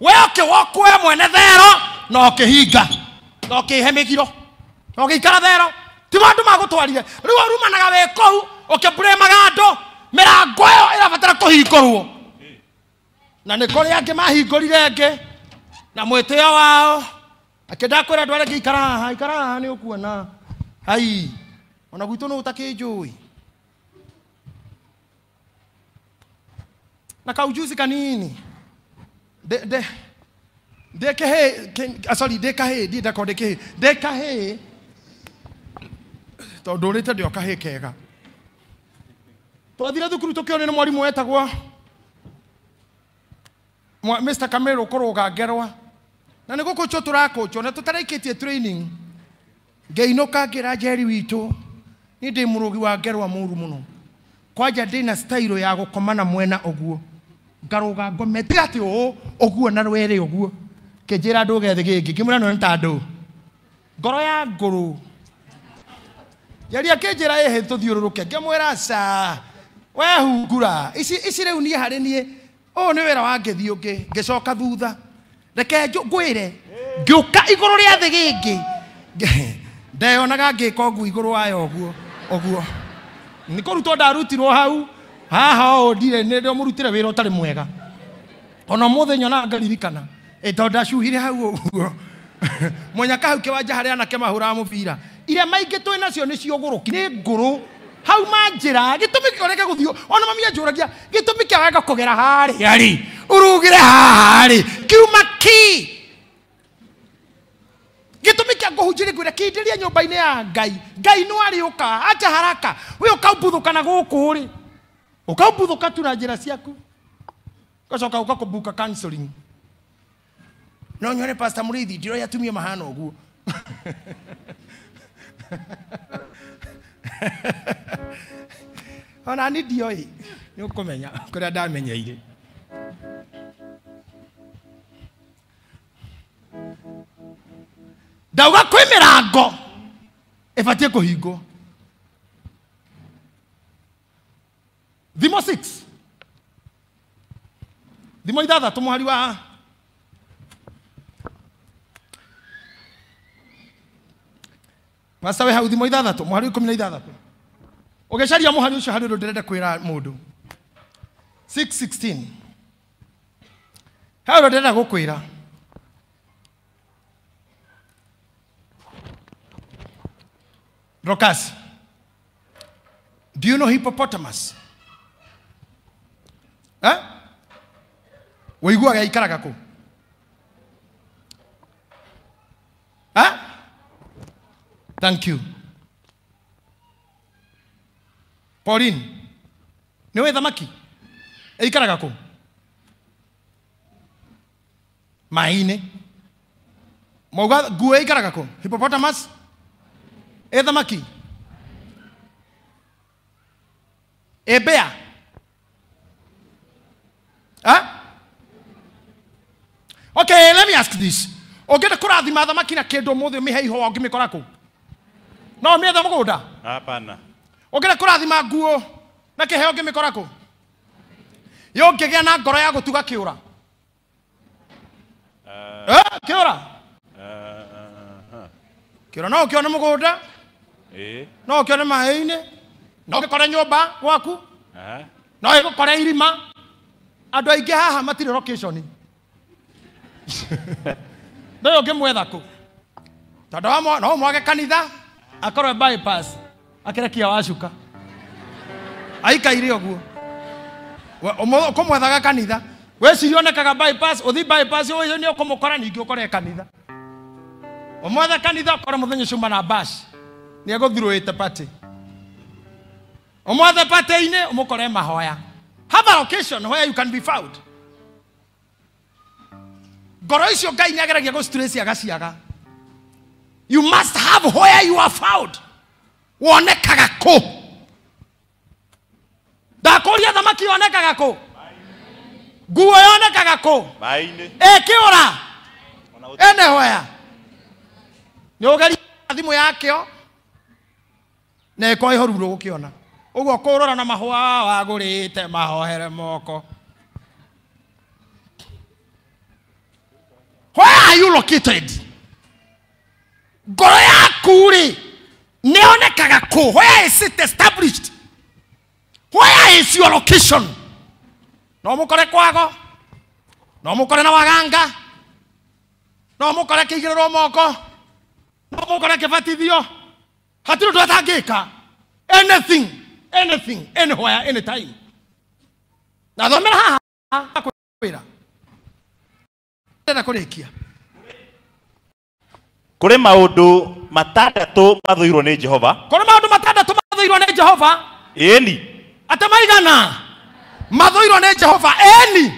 We ũkĩwokwo we mwene thero na ũkĩhinga na ũkĩhe mĩgiro na ũgĩikara thero. Ti andũ magũtwarire. Rĩu ũrumanaga wĩ kũu ũkĩburĩmaga andũ. Mĩrango ĩyo ĩrabatara kũhingũrwo. Na nĩ kũrĩ angĩ mahingũrire ĩngĩ na mwĩtĩo wao. Akĩenda kwĩra andũ arĩa angĩ ikara haha, ikara haha nĩ ũkuona. Hai, ona gwitũ nũ ũtakĩnjũĩ. Na kaujuzi kanini. Ndekahĩ tondũ ũrĩte ndĩ o kahĩ kega. Twathire thukuru tũkĩonio nĩ mwarimũ wetagwo Mr. Kamero kũrũga ngerwa. Na nĩ gũkũnjwo tũrakũnjwo na tũtarĩkĩtie training. Ngĩinũka ngĩra Njeri witũ, niĩ ndĩ mũrũgi wa ngerwa mũru mũno. Kwanja ndĩna style ya gũkoma na mwena ũguo. Ngarũga ngome tiga atĩ ũũ ũguo na rwere ũguo. Kĩnjĩra ndũge thĩ gĩngĩ, ngĩmwĩra no nĩ ta ndũ. Ngoro ya ngũrũ. Njeri akĩnjĩra ĩhĩ tũthiũrũrũke, ngĩmwĩra ca. We hungura, ici rĩu niĩ harĩ niĩ, ũyũ nĩ wĩra wa ngĩthiĩ ũngĩ, ngĩcoka thutha. Reke ngwĩre, ngĩũka igũrũ rĩa thĩ gĩngĩ. Ndeyonaga ngĩka ũguo igũrũ wayo ũguo, ũguo. Nĩ kũrutwo ndarutirwo hau, haha ũũ ndirĩ, nĩ ndĩmũrutire wĩra ũtarĩ mwega. Ona ũmũthĩ nyonaga ngaririkana. Ĩ tondũ ndacuhire hau ũguo. Mũnyaka hau kĩwanja harĩa anake mahũraga mũbira. Iria maingĩ twĩ nacio nĩcio ũgũrũki, nĩ ngũrũ. Hau manjĩra, gĩtũmi kĩa ũreke gũthiĩ, ona mami anjũragia, gĩtũmi kĩa wega kũgera harĩa rĩ, ũrugĩre haha rĩ, kiuma kĩ? Gĩtũmi kĩa ngũhunjĩrie ngwĩre kĩndĩrie nyũmba-inĩ ya Ngai. Ngai no arĩũka, acha haraka. We ũkaumbuthũka na gũkũ rĩ. Ũkaumbuthũka tu na njĩra ciaku. Ũgacoka ũgakũbuka counseling. No nyone Pastor Mũrĩithi, ndiroĩ atumia mahana ũguo. Ona ni ndioĩ, nĩ ũkũmenya kũrĩa ndamenyeire. Ndauga kwĩ mĩrango ĩbatiĩ kũhingwo. Thimo 6. Thimo 6 mũhari wa Pastor we hau thimo 6 mũhari 16. Ũgĩcaria mũhari ũcio harĩ ũndũ ndĩrenda kwĩra mũndũ. 6:16. He ũndũ ndĩrenda gũkwĩra. Dorcas, do you know hippopotamus? Eh? Ũiguaga ĩikaraga kũ? Eh? Thank you. Pauline, nĩ ũĩ thamaki? Ĩikaraga kũ? Maĩ-inĩ. Mauga nguo ĩikaraga kũ? Hippopotamus? Ĩ thamaki? Ĩ mbĩa? Eh? Okay, let me ask this. Ũngĩenda kũrathima thamaki na kĩndũ ũmũthĩ ũmĩhe ihũa ũngĩmĩkora kũ? No ũmĩethe mũgũnda? Hapana. Ũngĩenda kũrathima nguo na kĩheo ũngĩmĩkora kũ? Yũngĩgĩa na ngoro ya gũtuga kĩũra. Kĩũra? Kĩũra no ũkĩone mũgũnda. No ũkĩone maĩ-inĩ. No ũgĩkore nyũmba gwaku. No ĩgũkore irima. Andũ aingĩ haha matirĩ location. Ndũĩ ũngĩmwetha kũ. Tondũ no mwage kanitha akorwo bypass akĩrekia wacuka. Aikaire ũguo. Ũkũmwethaga kanitha. Weciria onekaga bypass, ũthi bypass ũyũ nĩ ũkũmũkora ningĩ ũkore kanitha. Ũmwethe kanitha ũkore mũthenya ũcio uma na bash. Nĩ egũthirũĩte party. Ũmwethe party-inĩ ũmũkore mahoya. Have a location where you can be found. Ngoro icio Ngai nĩ ageragia gũcitrace agaciaga. You must have where you are found. Wonekaga kũ? Ndakũria thamaki yonekaga kũ? Nguo yonekaga kũ? Maĩ-inĩ. Ĩkĩũra. Ene hoya. Nĩ ũgeria thimũ yakĩo na ĩkorwo ĩhoru ndũgũkĩona. Ũguo kũrora na mahũa wagũrĩte mahohere moko. Where are you located? Ngoro yaku rĩ nĩ yonekaga kũ? Where is it established? Where is your location? No mũkore kwago, no mũkore na waganga, no mũkore kĩigĩrĩrwo moko, no mũkore kĩbatithio. Hatirĩ ũndũ atangĩka. Anything, anything, anywhere, anytime. Na thomera haha kwĩra. Ndĩrenda kũrĩkia. Kũrĩ maũndũ matandatũ mathũirwo nĩ Jehova. Kũrĩ maũndũ matandatũ mathũirwo nĩ Jehova. Ĩni. Ate maigana mathũirwo nĩ Jehova. Ĩni.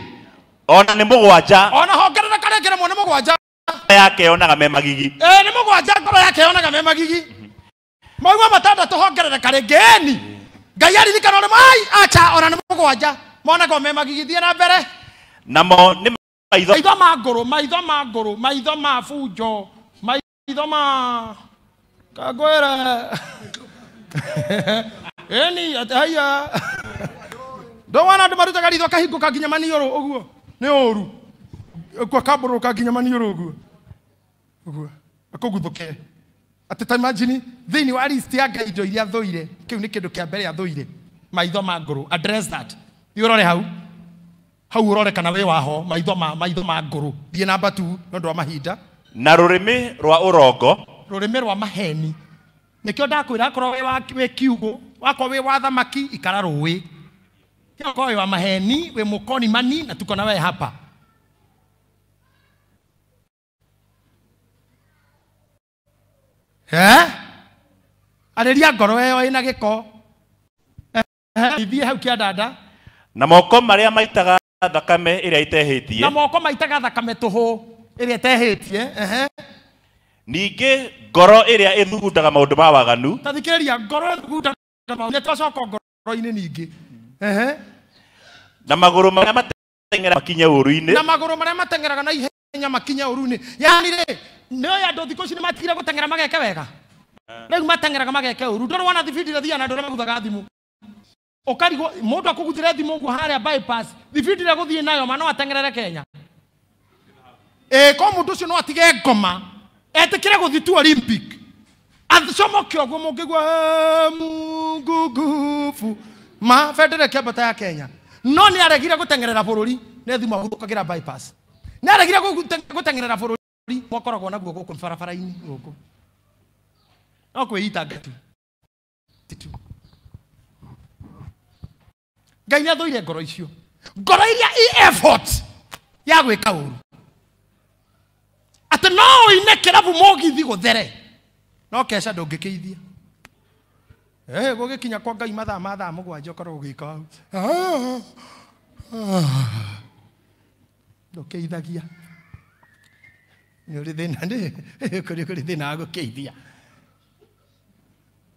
Ona nĩ mũgwanja. Ona hongerera karĩa rĩmwe nĩ mũgwanja. Yake yonaga me magigi. Nĩ mũgwanja ngoro yake yonaga me magigi. Maigua matandatũ hongerera karĩngĩ. Ĩni. Ngai aririkana ũrĩa mai acha ona nĩ mũgwanja monaga me magigi. Thiĩ na mbere. Namo nĩ maitho ma ngũrũ, maitho ma ngũrũ, maitho ma bunjo, maitho ma kangwĩre. Ĩni atĩ haiya. Ndowona andũ marutaga ritho kahingũka nginya maniũrũ ũguo. Nĩ ũru. Ũguo kambũrũka nginya maniũrũ ũguo. Ũguo. Akũguthũke. Atĩ ta imagine thĩinĩ wa list ya Ngai indo iria thũire, kĩu nĩ kĩndũ kĩa mbere athũire. Maitho ma ngũrũ. Address that. Thiĩ ũrore hau. Hau ũrore kana wĩ waho maitho ma ngũrũ. Thiĩ namba 2 nĩ ũndũ wa mahinda. Na rũrĩmĩ rwa ũrongo. Rũrĩmĩ rwa maheni. Nĩkĩo ndakwĩra akorwo wĩ kiugũ, wakorwo wĩ wa thamaki ikara rũĩ. Akorwo wĩ wa maheni, wĩ mũkoni mani na tuko na wewe hapa. Arĩria ngoro ĩyo ĩna gĩko. Ithiĩ hau kĩandanda. Na moko marĩa maitaga thakame ĩrĩa ĩtehĩtie. Na moko maitaga thakame tũhũ ĩrĩa ĩtehĩtie. Ningĩ ngoro ĩrĩa ĩthugundaga maũndũ ma waganu. Ta thikĩrĩria, ngoro ĩthugundaga maũndũ. Nĩtwacoka ngoro-inĩ ningĩ. Na magũrũ marĩa mateng'eraga makinye ũũru-inĩ. Na magũrũ marĩa mateng'eraga na ihenya makinye ũũru-inĩ. Yaani rĩ, nĩoĩ andũ thikũ ici nĩmatigire gũteng'era mageke wega. Rĩu mateng'eraga mageke ũũru. Ndũrĩ wona thibindi ĩrĩa thiaga na andũ arĩa maguthaga thimũ. Ũkarigwo mũndũ akũguthĩre thimũ ũguo harĩa bypass, thibindi ĩrĩa gũthiĩ nayo ma no ateng'erere Kenya. Ko mũndũ ũcio no atige ngoma, etĩkĩre gũthiĩ tu Olympic. Acomoke ũguo mũngĩigua Mungu nguvu ma bendera kĩambata ya Kenya. No nĩ aregire gũteng'erera bũrũri, nĩ thimũ aguthũkagĩra bypass. Nĩ aregire gũteng'erera bũrũri, mwakoragwo naguo gũkũ barabara-inĩ gũkũ. No kwĩitanga tu. Ngai nĩ athũire ngoro icio. Ngoro iria i effort ya gwĩka ũru. Atĩ no ũine kĩrabu mũgithi gũthere. No keca ndũngĩkĩithia. Gũgĩkinya kwa Ngai mathaa ma thaa mũgwanja ũkorwo ũgĩka hau. Ndũkĩithagia. Nĩ ũrĩ thĩna, kũrĩ thĩna wa gũkĩithia.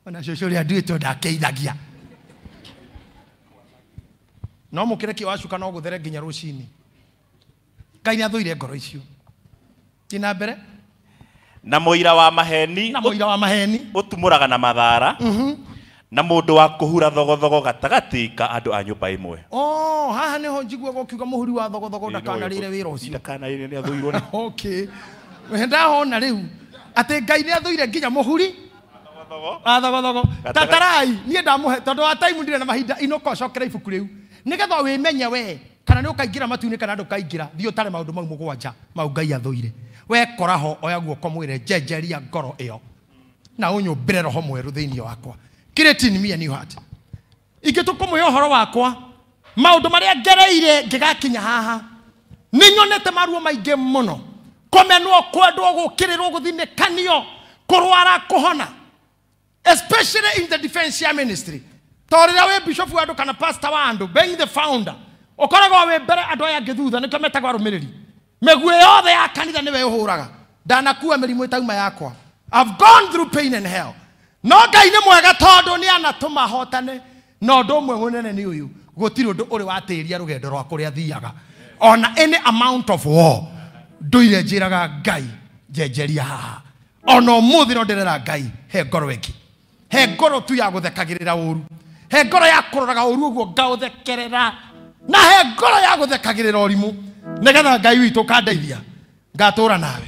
Ona cũcũ ũrĩa nduĩtwo ndakĩithagia. No mũkĩrekio wacuka no gũthere nginya rũcinĩ. Ngai nĩ athũire ngoro icio. Thiĩ na mbere. Na mũira wa maheni. Na mũira wa maheni. Ũtumũraga na mathara. Na mũndũ wa kũhura thogothogo gatagatĩ ka andũ a nyũmba ĩmwe. Oh, haha nĩho njiguaga ũkiuga mũhuri wa thogothogo ndakanarĩre wĩra ũcio. Ndakanarĩre nĩ athũirwo nĩ. Okay. Ndahona rĩu atĩ Ngai nĩ athũire nginya mũhuri wa thogothogo. Tatarai niĩ ndamũhe tondũ wa time ndirĩ na mahinda inũka ũcokere ibuku rĩu nĩgetha wĩmenye we kana nĩ ũkaingĩra matu-inĩ kana ndũkaingĩra. Thiĩ ũtare maũndũ mau mũgwanja mau Ngai athũire. Wekora ho oya guoko mwĩre njenjeria ngoro ĩyo na ũnyũmbĩre roho mwerũ thĩinĩ wakwa. Create in me a new heart. Ingĩ tũkũmũhe ũhoro wakwa maũndũ marĩa ngereire ngĩgakinya haha nĩ nyonete maruo maingĩ mũno, kũmenwo, kwendwo, gũkĩrĩrwo, gũthinĩkanio, kũrwara, kũhona, especially in the defense ya ministry. Tondũ rĩrĩa wĩ bishop wa andũ kana pastor wa andũ, being the founder, ũkoragwo wĩ mbere andũ aya angĩ thutha, nĩkĩo metagwo arũmĩrĩri. Mĩguĩ yothe ya kanitha nĩwe ũhũraga. Ndanakua mĩrimũ ĩtauma yakwa. I've gone through pain and hell. No Ngai nĩ mwega tondũ nĩ anatũma hotane. Na ũndũ ũmwe mũnene nĩ ũyũ, gũtirĩ ũndũ ũrĩ watĩria rũgendo rwa kũrĩa thiaga. Ona any amount of war, ndũire njĩraga Ngai njenjeria haha. Ona ũmũthĩ no ndĩrera Ngai he ngoro ĩngĩ, he ngoro tu ya gũthekagĩrĩra ũru, he ngoro ya kũroraga ũru ũguo ngaũthekerera, na he ngoro ya gũthekagĩrĩra ũrimũ, nĩgetha Ngai witũ ũkandeithia ngatũra nawe.